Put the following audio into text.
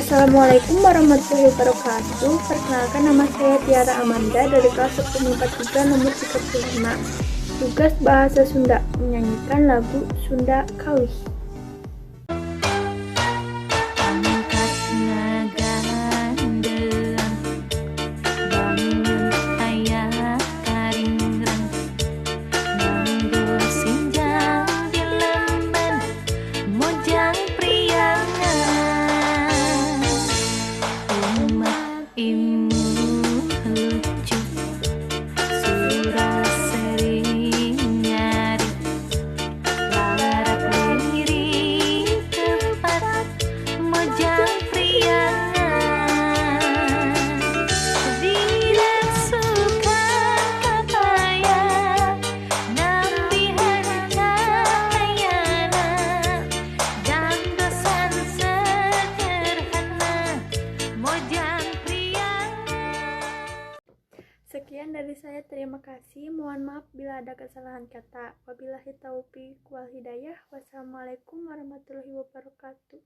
Assalamualaikum warahmatullahi wabarakatuh. Perkenalkan, nama saya Tiara Amanda dari kelas 1043 nomor 35. Tugas Bahasa Sunda, menyanyikan lagu Sunda Kawih. Angkat ngagandeang, bangun aya karingrang, nganggo sinjang di lemban, mojang priangan. Umat imu lucu, sura seri nyari, larak lirik tempat, mojang priangan. Dirasukan kapaya, nambihan cahayana, dandosan sederhana, mojang priangan. Sekian dari saya, terima kasih. Mohon maaf bila ada kesalahan kata. Wabillahi taufik wal hidayah. Wassalamualaikum warahmatullahi wabarakatuh.